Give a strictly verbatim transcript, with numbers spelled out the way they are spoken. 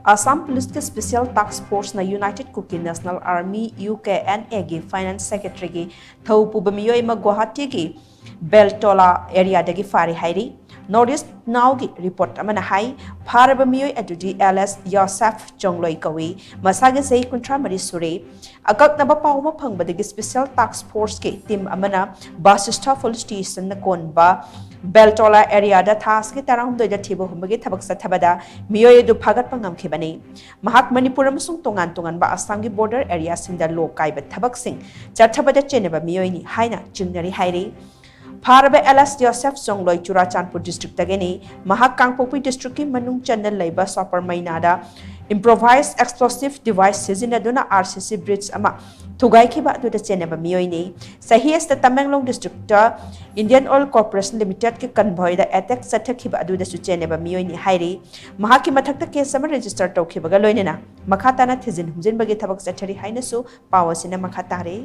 ꯑꯁꯥꯝ ꯄꯨꯂꯤꯁꯀꯤ special task ꯐꯣꯔꯁꯅ united Kuki national army, U K N ꯑꯦꯒꯤ ꯐꯥꯏꯅꯥꯟꯁ ꯁꯦꯀ꯭ꯔꯦꯇꯔꯤꯒꯤ ꯊꯧ ꯄꯨꯕ ꯃꯤꯑꯣꯏ ꯑꯃ ꯒꯨꯋꯥꯍꯥꯇꯤꯒꯤ ꯕꯦꯜꯇꯣꯂꯥ ꯑꯦꯔꯤꯌꯥꯗꯒꯤ ꯐꯥꯔꯦ ꯍꯥꯏꯔꯤ꯫ ꯅꯣꯔꯠ ꯏꯁ ꯅꯥꯎꯒꯤ ꯔꯤꯄꯣꯔꯠ ꯑꯃꯅ ꯍꯥꯏ, ꯐꯥꯔꯕ ꯃꯤꯑꯣꯏ ꯑꯗꯨꯗꯤ ꯑꯦꯂꯦꯁ ꯌꯣꯁꯦꯐ ꯆꯣꯡꯂꯣꯏ ꯀꯧꯏ꯫ ꯃꯁꯥꯒꯤ ꯆꯍꯤ ꯀꯨꯟꯊ꯭ꯔꯥ ꯃꯔꯤ ꯁꯨꯔꯦ꯫ ꯑꯀꯛꯅꯕ ꯄꯥꯎ ꯑꯃ ꯐꯪꯕꯗꯒꯤ ꯁ꯭ꯄꯦꯁꯤꯌꯦꯜ ꯇꯥꯁꯛ ꯐꯣꯔꯁꯀꯤ ꯇꯤꯝ ꯑꯃꯅ ꯕꯥꯁꯤꯁꯊ ꯄꯨꯂꯤꯁ ꯁ꯭ꯇꯦꯁꯟꯅ ꯀꯣꯟꯕ ꯕꯦꯜꯇꯣꯂꯥ ꯑꯦꯔꯤꯌꯥꯗ ꯊꯥ ꯑꯁꯤꯒꯤ ꯇꯔꯥꯍꯨꯝꯗꯣꯏꯗ ꯊꯤꯕ ꯍꯨꯝꯕꯒꯤ ꯊꯕꯛ ꯆꯠꯊꯕꯗ ꯃꯤꯑꯣꯏ ꯑꯗꯨ ꯐꯥꯒꯠꯄ ꯉꯝꯈꯤꯕꯅꯤ꯫ ꯃꯍꯥꯛ ꯃꯅꯤꯄꯨꯔ ꯑꯃꯁꯨꯡ ꯇꯣꯉꯥꯟ ꯇꯣꯉꯥꯟꯕ ꯑꯁꯥꯝꯒꯤ ꯕꯣꯔꯗꯔ ꯑꯦꯔꯤꯌꯥꯁꯤꯡꯗ ꯂꯣ ꯀꯥꯏꯕ ꯊꯕꯛꯁꯤꯡ ꯆꯠꯊꯕꯗ ꯆꯦꯟꯅꯕ ꯃꯤꯑꯣꯏꯅꯤ ꯍꯥꯏꯅ ꯆꯤꯡꯅꯔꯤ ꯍꯥꯏꯔꯤ꯫ ꯐꯥꯔꯕ ꯑꯦꯂꯦꯁ ꯌꯣꯁꯦꯐ ꯆꯣꯡꯂꯣꯏ ꯆꯨꯔꯥꯆꯥꯟꯄꯨꯔ ꯗꯤꯁꯇ꯭ꯔꯤꯛꯇꯒꯤꯅꯤ꯫ ꯃꯍꯥꯛ ꯀꯥꯡꯄꯣꯛꯄꯤ ꯗꯤꯁꯇ꯭ꯔꯤꯛꯀꯤ ꯃꯅꯨꯡ ꯆꯟꯅ ꯂꯩꯕ ꯁꯣꯄꯔꯃꯩꯅꯥꯗ ꯏꯝꯄ꯭ꯔꯣꯚꯥꯏꯖ ꯑꯦꯛꯁꯄ꯭ꯂꯣꯁꯤꯚ ꯗꯤꯚꯥꯏꯁ ꯁꯤꯖꯤꯟꯅꯗꯨꯅ ꯑꯥꯔ ꯁꯤ ꯁꯤ ꯕ꯭ꯔꯤꯖ ꯑꯃ ꯊꯨꯒꯥꯏꯈꯤꯕ ꯑꯗꯨꯗ ꯆꯦꯟꯅꯕ ꯃꯤꯑꯣꯏꯅꯤ꯫ ꯆꯍꯤ ꯑꯁꯤꯗ Tamenglong district Indian oil corporation ꯂꯤꯃꯤꯇꯦꯗꯀꯤ ꯀꯟꯚꯣꯏꯗ ꯑꯦꯇꯦꯛ ꯆꯠꯊꯈꯤꯕ ꯑꯗꯨꯗꯁꯨ ꯆꯦꯟꯅꯕ ꯃꯤꯑꯣꯏꯅꯤ ꯍꯥꯏꯔꯤ꯫ ꯃꯍꯥꯛꯀꯤ ꯃꯊꯛꯇ ꯀꯦꯁ ꯑꯃ ꯔꯦꯖꯤꯁꯇꯔ ꯇꯧꯈꯤꯕꯒ ꯂꯣꯏꯅꯅ ꯃꯈꯥ ꯇꯥꯅ ꯊꯤꯖꯤꯟ ꯍꯨꯝꯖꯤꯟꯕꯒꯤ ꯊꯕꯛ ꯆꯠꯊꯔꯤ ꯍꯥꯏꯅꯁꯨ ꯄꯥꯎ ꯑꯁꯤꯅ ꯃꯈꯥ ꯇꯥꯔꯤ꯫